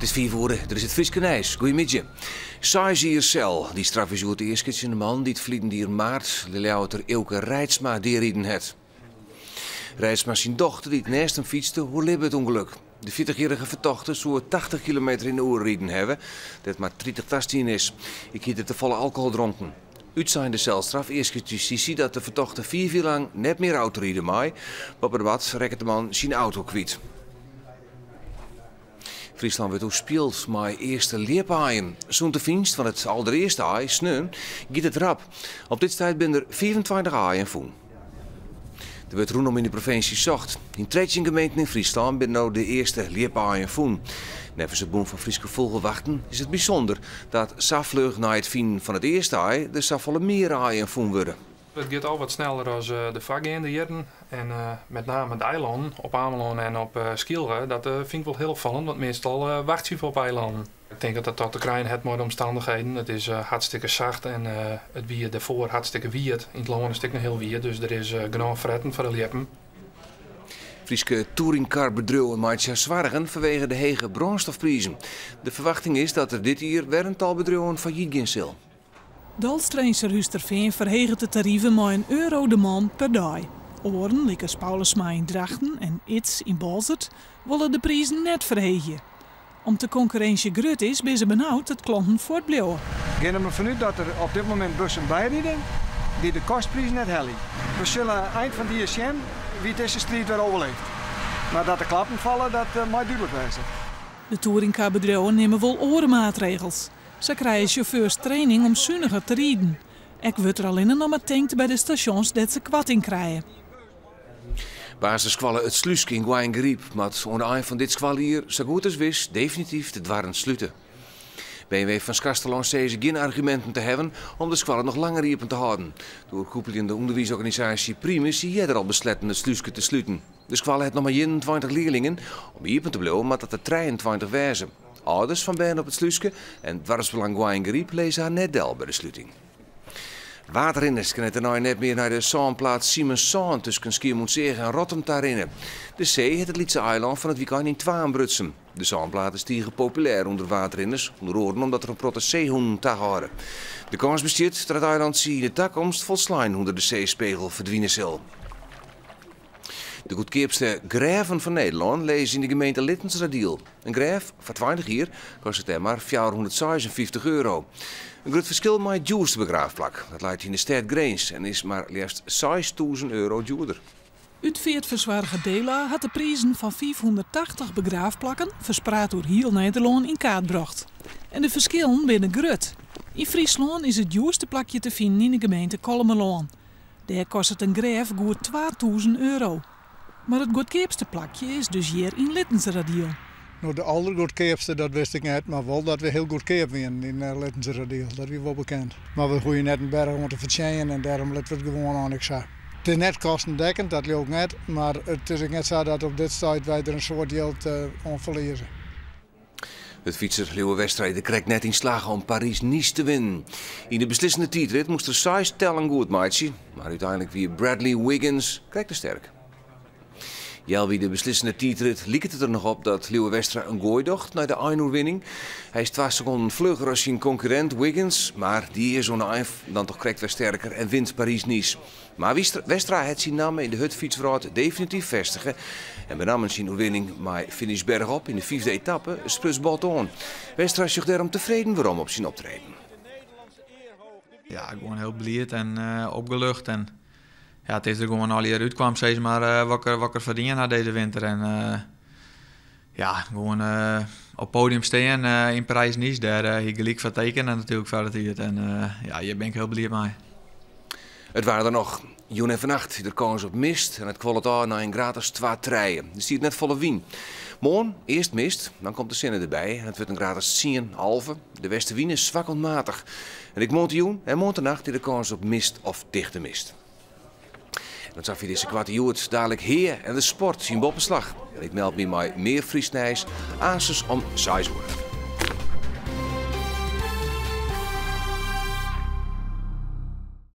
It is fiif oere, der is it Fryske nijs. Goeiemiddei. Seis jier sel. Dy straf is hjoed easke tsjin de man dy't ferliden jier maart de Ljouwerter Eelke Reitsma deariden hat. Reitsma syn dochter, dy't nêst him fytste, oerlibbe it ûngelok. De fjirtichjierrige fertochte soe 80 kilometer yn de oere riden hawwe, dêr't mar 30 tastien is. Ek hie er tefolle alkohol dronken. Utsein de selstraf easket justysje dat de fertochte fiif jier lang net mear autoride mei. Boppedat rekket de man syn auto kwyt. Fryslân wurdt oerspield mei earste ljipaaien. Sûnt de fynst fan it alderearste aai, sneon, giet it rap. Op dit stuit binne der 25 aaien fûn. Der wurdt rûnom yn de provinsje socht. Yn 13 gemeenten yn Fryslân binne no de earste ljipaaien fûn. Neffens it Bûn fan Fryske Fûgelwachten is it bysûnder dat sa fluch nei it finen fan it earste aai der safolle mear aaien fûn wurde. It giet al wat sneller as de foargeande jierren en met name de eilannen op Amelân en op Skylge, dat fyn ik wol hiel opfallend, want meastal wachtsje we op eilannen. Ik tink dat dat toch te krijen hat mei de omstannichheden. It is hartstikke sacht en it wie dêrfoar hartstikke wiet. Yn it lân is it ek noch hiel wiet, dus der is genôch fretten foar de ljippen. Fryske touringcarbedriuwen meitsje har soargen fanwege de hege brânstofprizen. De ferwachting is dat der dit jier wer in tal bedriuwen fallyt gean sil. Dolstrenser Hústerfean ferheget de tariven mei in euro de man per dei. Oaren, lykas Paulusma yn Drachten en Its yn Boalsert, wolle de prizen net ferheegje. Om't de konkurrinsje grut is, binne se benaud dat klanten fuortbliuwe. Gean der mar fanút dat der op dit momint bussen byride dy't de kostpriis net helje. We sille ein fan it jier sjen wie't dizze striid wer overleeft. Mar dat de klappen falle, dat mei dúdlik wêze. De touringcarbedriuwen nimme wol oare maatregels. Sa krije sjauffeurs training om suniger te riden. Ek wurdt der allinne noch mar tankt by de stasjons dêr't se koarting krije. Basisskoalle It Slúske yn Goaiïngaryp moat oan de ein fan dit skoaljier sa goed as wis definityf de doarren slute. B&W fan Skarsterlân sizze gjin arguminten te hawwen om de skoalle noch langer iepen te hâlden. De oerkoepeljende ûnderwiisorganisaasje Primus hie earder al besletten It Slúske te sluten. De skoalle hat noch mar 21 learlingen. Om iepen te bliuwen moat dat der 23 wêze. Alders fan bern op It Slúske en doarpsbelang Goaiïngaryp lizze har net del by de sluting. Waadrinners kinne tenei net mear nei de sânplaat Simonssân tusken Skiermûntseach en Rottum ta rinne. De see hat it lytse eilân fan it wykein yn twaen brutsen. De sânplaat is tige populêr ûnder waadrinners, ûnder oaren omdat der in protte seehûnen tahâlde. De kâns bestiet dat it eilantsje yn de takomst folslein ûnder de seespegel ferdwine sil. De goedkeapste grêven fan Nederlân lizze yn de gemeente Littenseradiel. In grêf foar 20 jier kostet dêr mar 456 euro. In grut ferskil mei it djoerste begraafplak. Dat leit yn de stêd Grins en is mar leafst 6000 euro djoerder. Utfeartfersoarger Dela hat de prizen fan 580 begraafplakken, ferspraat oer hiel Nederlân, yn kaart brocht. En de ferskillen binne grut. Yn Fryslân is it djoerste plakje te finen yn de gemeente Kollumerlân. Dêr kostet in grêf goed 2000 euro. Mar it goedkeapste plakje is dus hjir yn Littenseradiel. No, de aldergoedkeapste, dat wist ik net, mar wol dat we hiel goedkeap wienen yn Littenseradiel. Dat wie wol bekend. Mar we hoege net in berch oan te fertsjinjen en dêrom litte we it gewoan oan ik sa. It is net kostendekkend, dat leau ik net, mar it is ek net sa dat op dit stuit wy der in soad jild oan ferlieze. Hurdfytser Lieuwe Westra is der krekt net yn slagge om Parys-Nice te winnen. Yn de beslissende tiidrit moast er seis tellen goed meitsje, mar úteinlik wie Bradley Wiggins krekt te sterk. Healwei de beslissende tiidrit liket it der noch op dat Lieuwe Westra in goai docht nei de einoerwinning. Hy is 2 sekonden flugger as syn konkurrint Wiggins, mar dy is oan de ein dan toch krekt wer sterker en wint Parys-Nice. Mar Westra hat syn namme yn de hurdfytswrâld definityf festige en benammen syn oerwinning mei finish berchop yn de fyfde etappe spruts bot oan. Westra sjocht dêrom tefreden werom op syn optreden. Ja, gewoan hiel bliid en opgelucht. En ja, it is der gewoan allegear útkwam, sis mar, wat ik, wat ik ferdien ha dizze winter. En ja, gewoan op podium stean yn Parys-Nice, dêr hie ik gelyk foar tekene natuerlik foar it tiid. En ja, hjir bin ik hiel bliid mei. It waar dan noch. Jûn en fannacht is der kâns op mist en it kuollet ôf nei in graad as 2, 3. Der stiet net folle wyn. Moarn earst mist, dan komt de sinne derby en it wurdt in graad as 10, 11. De westewyn is swak oant matich. En ek moarntejûn en moarntenacht is der kâns op mist of tichte mist. En dat safier dizze Koarte Hjoed. Dalik Hea en de sport yn Boppeslach. En ik meld my mei mear Frysk nijs aansens om 6 oere.